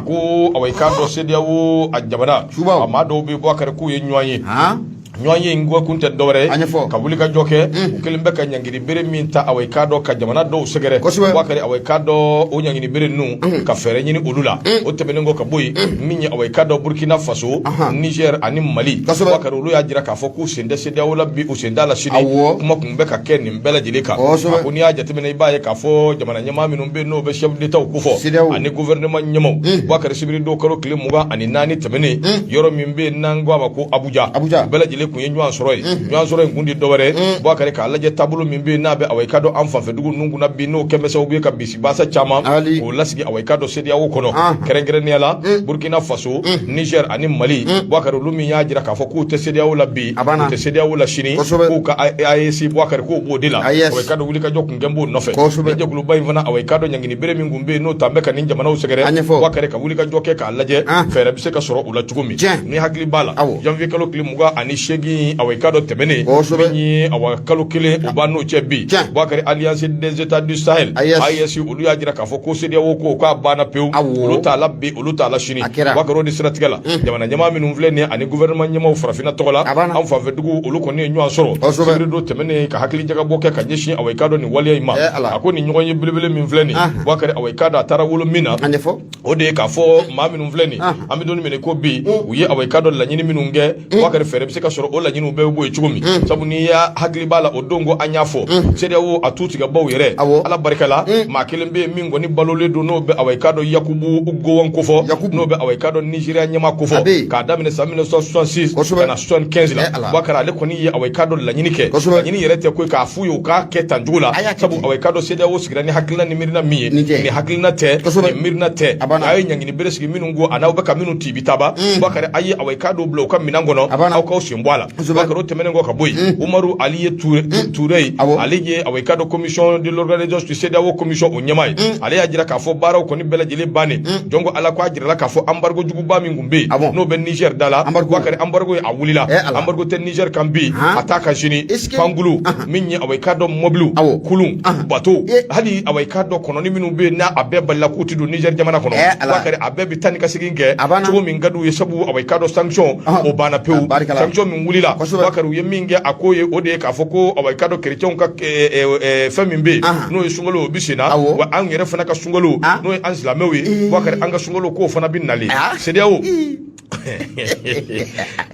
ko awa i k'a dɔn CEDEAO a jamana a maa dɔw bɛ Bubakari k'u ye ɲɔgɔn ye ɲɔgɔn ye in kun tɛ dɔwɛrɛ ye ka wuli ka jɔ kɛ u kɛlen bɛ ka ɲangini bere min ta awa i k'a dɔn ka jamana dɔw sɛgɛrɛ Bubakari awa i k'a dɔn o ɲangini bere ninnu ka fɛɛrɛ ɲini olu la. O tɛmɛnen kɔ ka bɔ yen, min ye awa i k'a dɔn Burkina Faso, Niger ani Mali, Bubakari, olu y'a jira k'a fɔ k'u sen tɛ CEDEAO la bi, u sen t'a la sini. Kuma kun bɛ ka kɛ nin bɛɛ lajɛlen kan. A ko n'i y'a jateminɛ, i b'a ye k'a fɔ jamana ɲɛmaa minnu bɛ yen, n'o bɛ chef d'État kofɔ ani gouvernement ɲɛmaaw, Bubakari, sibiri don kalo tile 24 tɛmɛnen, yɔrɔ min bɛ yen n'an ko a ma ko Abuja, Abuja, bɛɛ lajɛlen kun ye ɲɔgɔn sɔrɔ yen. Ɲɔgɔn sɔrɔ in kun tɛ dɔwɛrɛ ye, Bubakari, k'a lajɛ taabolo min bɛ yen n'a bɛ awa i k'a dɔn an fanfɛ dugu ninnu kunna bi, n'o kɛlen bɛ sababu ye ka bisibasa caman k'o lasigi awa i k'a dɔn CEDEAO kɔnɔ, kɛrɛnkɛrɛnnenya la Burkina Faso, Niger ani Mali. Bubakari, olu min y'a jira k'a fɔ k'u tɛ CEDEAO la bi, u tɛ CEDEAO la sini, k'u ka AES, Bubakari, k'o b'o de la. Awa i k'a dɔn wulikajɔ kun kɛn b'o nɔfɛ. Ni jɛkuluba in fana, awa i k'a dɔn ɲangini bere min kun bɛ yen, n'o tan bɛ ka nin jamanaw sɛgɛrɛ, Bubakari, ka wulikajɔ kɛ k'a lajɛ fɛɛrɛ bɛ se ka sɔrɔ u la cogo min. Ni hakili b'a la, janvier kalo tile 28, awa i k'a dɔn tɛmɛnen, min ye awa kalo kelen o b'an n'o cɛ bi, Bubakari, Alliance des États du Sahel, AES, olu y'a jira k'a fɔ ko CEDEAO ko k'a banna pewu, olu t'a la bi, olu t'a la sini. Bubakari, o de siratigɛ la, jamana ɲɛmaa minnu filɛ nin ye ani gouvernement ɲɛmaaw farafinna tɔgɔ la, an fanfɛ dugu, olu kɔni ye ɲɔgɔn sɔrɔ sibiri don tɛmɛnen ka hakili jagabɔ kɛ ka ɲɛsin awa i k'a dɔn nin waleya in ma. A ko nin ɲɔgɔn ye belebele min filɛ nin, Bubakari, awa i k'a dɔn a taara wolo min na, o de ye k'a fɔ maa minnu filɛ nin, an bɛ don min ko bi, u ye awa i k'a dɔn laɲini minnu kɛ, Bubakari, fɛɛrɛ bɛ se ka sɔrɔ o laɲiniw bɛɛ bɛ bɔ yen cogo min. Sabu n'i y'a hakili b'a la, o don ko an y'a fɔ CEDEAO a tu tigɛbaw yɛrɛ, Ala barika la, maa kelen bɛ yen min kɔni balolen don, n'o bɛ awa i k'a dɔn Yakubu Gowon kofɔ, n'o bɛ awa i k'a dɔn Nizeriya ɲɛmaa kofɔ, k'a daminɛ san 1966 ka na 75 la. Bubakari, ale kɔni ye awa i k'a dɔn laɲini kɛ. Laɲini yɛrɛ tɛ ko k'a f'u ye u k'a kɛ tan cogo la, sabu awa i k'a dɔn CEDEAO sigira ni hakilina ni miirina min ye, nin hakilina tɛ, nin miirina tɛ. A ye ɲangini bere sigi minnu ko a n'aw bɛ ka minnu tibi taba, Bubakari, a ye awa i k'a dɔn bila u ka minɛn kɔnɔ, aw k'aw sen bɔ a la. Bubakari, o tɛmɛnen kɔ ka bɔ yen, Umaru Ali ye Ture ye, ale ye awa i k'a dɔn commission de l'organisation du CEDEAO commission o ɲɛmaa ye. Ale y'a jira k'a fɔ baaraw kɔni bɛɛ lajɛlen bannen. Jɔn ko Ala ko a jirala k'a fɔ embargo juguba min tun bɛ yen, n'o bɛ Niger da la, Bubakari, embargo ye a wulila. Embargo tɛ Niger kan bi, a t'a kan sini. Pankulu min ye awa i k'a dɔn mɔbiliw, kulun, bateau, hali awa i k'a dɔn kɔnɔni minnu bɛ yen, n'a a bɛɛ balila k'u tɛ don Niger jamana kɔnɔ, Bubakari, a bɛɛ bɛ taa ni ka segin kɛ cogo min ka d'u ye, sabu awa i k'a dɔn sanction o banna pewu. Sanction min wulila, Bubakari, u ye min kɛ a ko ye, o de ye k'a fɔ ko awa i k'a dɔn kerecɛnw ka fɛn min bɛ yen, n'o ye sunkalo, o bɛ sen na wa. Anw yɛrɛ fana ka sunkalo, n'o ye an silamɛw ye, Bubakari, an ka sunkalo k'o fana bɛ nalen. CEDEAO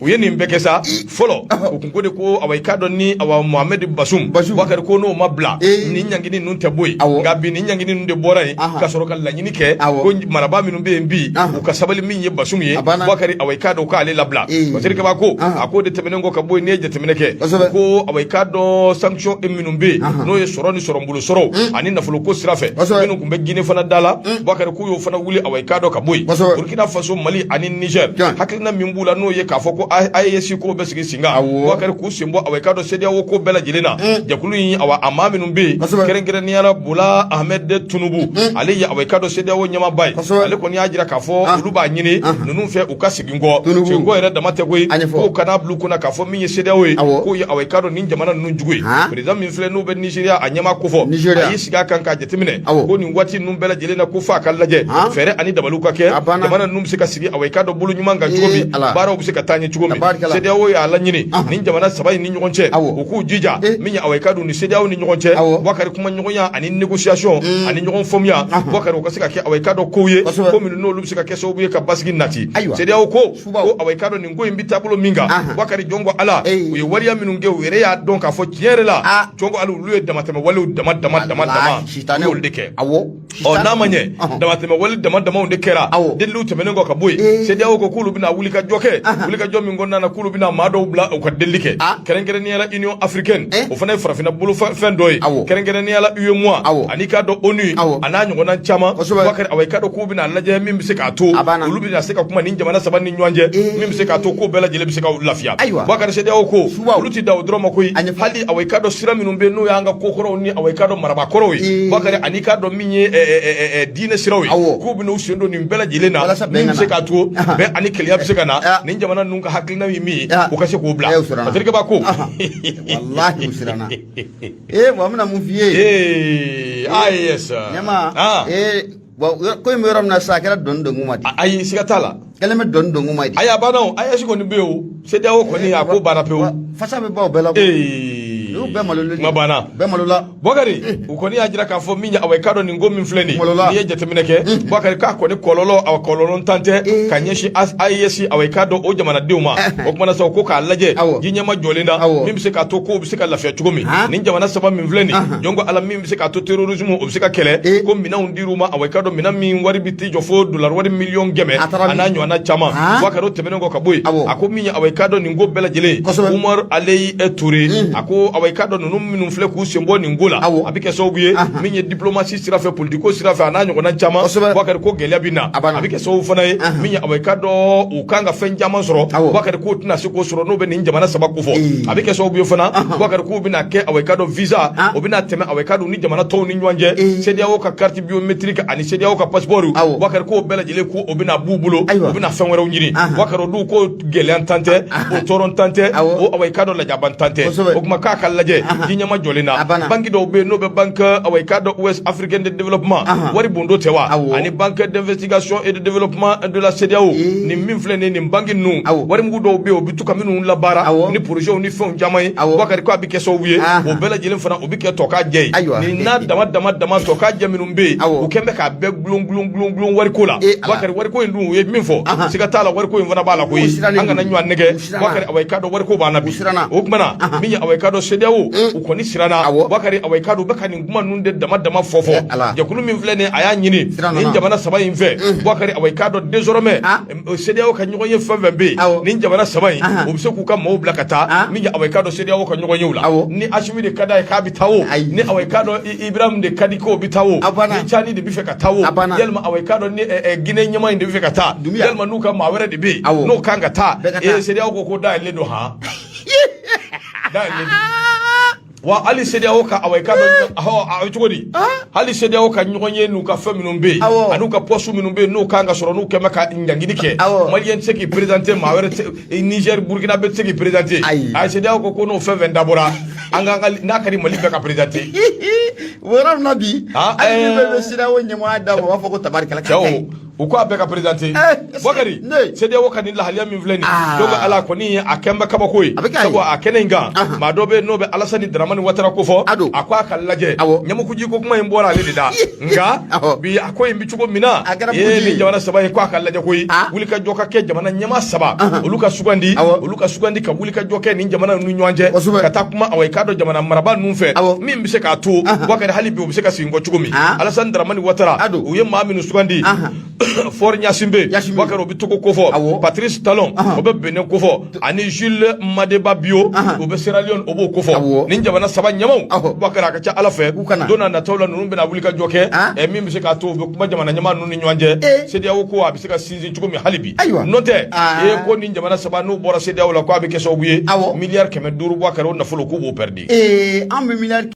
u ye nin bɛɛ kɛ sa. Fɔlɔ u kun ko de ko awa i k'a dɔn ni awa Mohamed Bazoum, Bubakari, ko n'o ma bila, nin ɲangini ninnu tɛ bɔ yen. Nka bi, nin ɲangini ninnu de bɔra yen ka sɔrɔ ka laɲini kɛ ko marabaa minnu bɛ yen bi, u ka sabali. Min ye Bazoum ye, Bubakari, awa i k'a dɔn k'ale labila. Wasiri Kaba ko a k'o de tɛmɛnen kɔ ka bɔ yen, n'i ye jateminɛ kɛ ko awa i k'a dɔn sanction minnu bɛ yen, n'o ye sɔrɔ ni sɔrɔbolo sɔrɔ ani nafoloko sira fɛ, minnu tun bɛ Guinée fana da la, Bubakari, k'u y'o fana wuli awa i k'a dɔn ka bɔ yen. Burkina Faso, Mali ani Niger, hakilina min b'u la, n'o ye k'a fɔ ko AES ko bɛ sigi sen kan, Bubakari, k'u sen bɔ awa i k'a dɔn CEDEAO ko bɛɛ lajɛlen na, jɛkulu in, awa a maa minnu bɛ yen, kɛrɛnkɛrɛnnenya la Bola Ahmed Tinubu, ale ye awa i k'a dɔn CEDEAO ɲɛmaaba ye, ale kɔni y'a jira k'a fɔ olu b'a ɲini ninnu fɛ u ka segin kɔ. Segin kɔ yɛrɛ dama tɛ koyi, k'u kana bila u kunna k'a fɔ min ye CEDEAO ye, k'o ye awa i k'a dɔn nin jamana ninnu jugu ye. Président min filɛ, n'o bɛ Nizeriya a ɲɛmaa kofɔ, a y'i sigi a kan k'a jateminɛ ko nin waati ninnu bɛɛ lajɛlen na, ko f'a ka lajɛ fɛɛrɛ ani dabaliw ka kɛ, jamana ninnu bɛ se ka sigi awa i k'a dɔn bolo ɲuman kan cogo min, baaraw bɛ se ka taa ɲɛ cogo min. CEDEAO y'a laɲini nin jamana saba in ni ɲɔgɔn cɛ, u k'u jija min ye awa i k'a dɔn ni CEDEAO ni ɲɔgɔn cɛ, Bubakari, kuma ɲɔgɔnya ani négociation ani ɲɔgɔn faamuya, Bubakari, u ka se ka kɛ awa i k'a dɔn kow ye, ko minnu n'olu bɛ se ka kɛ sababu ye ka basigi nati. CEDEAO ko awa i k'a dɔn nin ko in bɛ taabolo min kan, Bubakari, jɔn ko Ala, u ye waleya minnu kɛ, u yɛrɛ y'a dɔn k'a fɔ tiɲɛ yɛrɛ la, jɔn ko Ala, olu ye damatɛmɛ walew dama dama dama dama olu de kɛ. Ɔ, n'a ma ɲɛ damatɛmɛ wale dama damaw de kɛra, deliliw tɛmɛnen kɔ ka bɔ yen, CEDEAO ko k'olu bɛna wuli ka jɔ kɛ, wuli ka jɔ min kɔnɔna na, k'olu bɛna maa dɔw bila u ka delili kɛ, kɛrɛnkɛrɛnnenya la Union africaine, o fana ye farafinna bolo fɛn dɔ ye, kɛrɛnkɛrɛnnenya la UEMOA ani k'a dɔn ONU a n'a ɲɔgɔnna caman. Bubakari, awa i k'a dɔn k'u bɛna lajɛ min bɛ se k'a to olu bɛna se ka kuma nin jamana saba ni ɲɔgɔn cɛ, min bɛ se k'a to ko bɛɛ lajɛlen bɛ se ka lafiya. Bubakari, CEDEAO ko olu tɛ dan o dɔrɔn ma koyi, hali awa i k'a dɔn sira minnu bɛ yen, n'o y'an ka kokɔrɔw ni awa i k'a dɔn marabakɔrɔw ye, Bubakari, ani k'a dɔn min ye diinɛ siraw ye, k'u bɛna u sen don nin bɛɛ lajɛlen na, min bɛ se k'a to bɛn ani kelenya bɛ se ka na. Nin jamana ninnu ka hakilina ye min ye, u ka se k'o bila. Patrick Ba ko walahi u siranna. Ee, bon, an bɛna mun f'i ye? Ee, ah yes. Ɲɛma, ee. Bon, ko in bɛ yɔrɔ min na sisan, a kɛra dɔnni dɔnkun ma di. Ayi, siga t'a la. Kɛlen bɛ dɔnni dɔnkun ma di. Ayi, a banna o. AES kɔni bɛ yen o, CEDEAO kɔni, a ko banna pewu. Fasa bɛ ban o bɛɛ la. Ee, olu bɛɛ malolen. Kuma banna. Bɛɛ malola. Bɔkari, u kɔni y'a jira k'a fɔ min ye, awa, i k'a dɔn nin ko min filɛ nin, Malola. n'i ye jateminɛ kɛ, Bɔkari, k'a kɔni kɔlɔlɔ, awa, kɔlɔlɔ tan tɛ ka ɲɛsin AES, awa, i k'a dɔn o jamanadenw ma. O kumana sa, ko k'a lajɛ ji ɲɛma jɔlen na, min bɛ se k'a to kow bɛ se ka lafiya cogo min. Nin jamana saba min filɛ nin, jɔn ko Ala, min bɛ se k'a to terrorisme o bɛ se ka kɛlɛ, ko minɛnw dir'u ma, awa, i k'a dɔn minɛn min wari bɛ t'i jɔ fo dollar wari miliyɔn 100 a n'a ɲɔgɔnna caman. Bɔkari, o tɛmɛnen kɔ ka bɔ yen, a ko min ye, awa, i k'a dɔn nin ko bɛɛ lajɛlen, Umar Aleyi Ture, a ko, awa, i k'a dɔn ninnu minnu filɛ k'u sen bɔ nin ko la, a bɛ kɛ sababu ye min ye diplomatie sira fɛ, politiko sira fɛ, a n'a ɲɔgɔnna caman. Bɔkari, ko gɛlɛya bɛ na. A bɛ kɛ sababu fana ye min ye, awa, i k'a dɔn u kan ka fɛn caman sɔrɔ, Bɔkari, k'o tɛna se k'o sɔrɔ n'o bɛ nin jamana saba ko fɔ. A bɛ kɛ sababu ye fana, Bɔkari, k'u bɛna kɛ, awa, i k'a dɔn visa o bɛna tɛmɛ, awa, i k'a dɔn ni jamana tɔw ni ɲɔgɔn cɛ, CEDEAO ka carte biométrique ani CEDEAO ka passeport. Bɔkari, k'o bɛɛ lajɛlen ko o bɛna b'u bolo, u bɛna fɛn wɛrɛw ɲini. Bɔkari, o dun ko gɛlɛya tan tɛ, o tɔɔrɔ tan tɛ, o, awa, i k'a dɔn lajaba tan tɛ. O kuma k'a ka lajɛ ji ɲɛma jɔlen na. Banque dɔw bɛ yen n'o bɛ banque, awa, i k'a dɔn Ouest africaine de développement, wari bondo tɛ wa, ani Banque d'investigation et de développement de la CEDEAO, nin min filɛ nin ye, nin banque ninnu, warimugu dɔw bɛ yen, o bɛ to ka minnu labaara ni projets ni fɛnw caman ye. Bɔkari, ko a bɛ kɛ sababu ye o bɛɛ lajɛlen fana, o bɛ kɛ tɔ k'a jɛ ye. Nin n'a dama dama dama tɔ k'a jɛ minnu bɛ yen, u kɛn bɛ k'a bɛɛ gulon gulon gulon gulon wariko la. Bɔkari, wariko in dun, u ye min fɔ, siga t'a la, wariko in fana b'a la koyi. An kana ɲɔgɔn nɛgɛ, Bɔkari, awa, i k'a dɔn wariko b'an na bi. O tuma na min ye, awa, i k'a dɔn CEDEAO, u kɔni siranna. Bɔkari, awa, i k'a dɔn u bɛ ka nin kuma ninnu de dama dama fɔ fɔ. Jɛkulu min filɛ nin, a y'a ɲini nin jamana saba in fɛ, Bɔkari, awa, i k'a dɔn désormais CEDEAO ka ɲɔgɔn ye fɛn fɛn bɛ yen, nin jamana saba in, u bɛ se k'u ka maaw bila ka taa min ye, awa, i k'a dɔn CEDEAO ka ɲɔgɔn yew la. Ni Asimi de ka d'a ye k'a bɛ taa o, ni, awa, i k'a dɔn Ibrahim de ka di k'o bɛ taa o, ni Cani de bɛ fɛ ka taa o, yalima, awa, i k'a dɔn ni Guinée ɲɛmaa in de bɛ fɛ ka taa, yalima n'u ka maa wɛrɛ de bɛ yen n'o kan ka taa, CEDEAO ko dayɛlɛlen don, han, dayɛlɛlen don wa. Hali CEDEAO ka, awa, i k'a dɔn, a bɛ cogo di, hali CEDEAO ka ɲɔgɔn ye n'u ka fɛn minnu bɛ yen, ani n'u ka poste minnu bɛ yen n'u kan ka sɔrɔ, n'u kɛn bɛ ka ɲangili kɛ, Malien tɛ se k'i présenter, maa wɛrɛ tɛ, Niger, Burkina bɛɛ tɛ se k'i présenter. A CEDEAO ko n'o fɛn fɛn dabɔra, an ka n'a ka di Mali bɛɛ ka présenter. O yɔrɔ min na bi, hali ni bɛɛ bɛ CEDEAO ɲɛmɔgɔya d'a ma, u b'a fɔ ko tabarikala. Cɛw, u ko a bɛɛ ka présenter. Bɔkari, CEDEAO ka nin lahaliya min filɛ nin, donc Ala kɔni a kɛn bɛ kabako ye, sabu a kɛnɛ in kan, maa dɔ bɛ yen n'o bɛ Alasani Daramani Watara ko fɔ, a ko a ka lajɛ ɲamukuji ko kuma in bɔra ale de da. Nka bi a ko in bɛ cogo min na, ee, nin jamana saba in, ko a ka lajɛ koyi, wulikajɔ ka kɛ, jamana ɲɛmaa saba olu ka sugandi, olu ka sugandi ka wulikajɔ kɛ nin jamana ninnu ɲɔgɔn cɛ, ka taa kuma, awa, i k'a dɔn jamana marabaa ninnu fɛ, min bɛ se k'a to, Bɔkari, hali bi u bɛ se ka segin kɔ cogo min. Alasani Daramani Watara, u ye maa minnu sugandi, Faure Gnassingbé, Bɔkari, o bɛ Togo kofɔ, Patrice Talon, o bɛ Benin kofɔ, ani Jules Madeba Bio, o bɛ Sierra Leone, o b'o kofɔ. Nin jamana saba ɲɛmaw, Bɔkari, a ka ca Ala fɛ, don n'a nataw la, ninnu bɛna wuli ka jɔ kɛ min bɛ se k'a to u bɛ kuma jamana ɲɛmaa ninnu ni ɲɔgɔn cɛ, CEDEAO ko a bɛ se ka sinsin cogo min hali bi. N'o tɛ, ee, ko nin jamana saba n'u bɔra CEDEAO la, ko a bɛ kɛ sababu ye 500 miliyari, Bɔkari, o nafolo k'u b'o perdre. An bɛ miliyari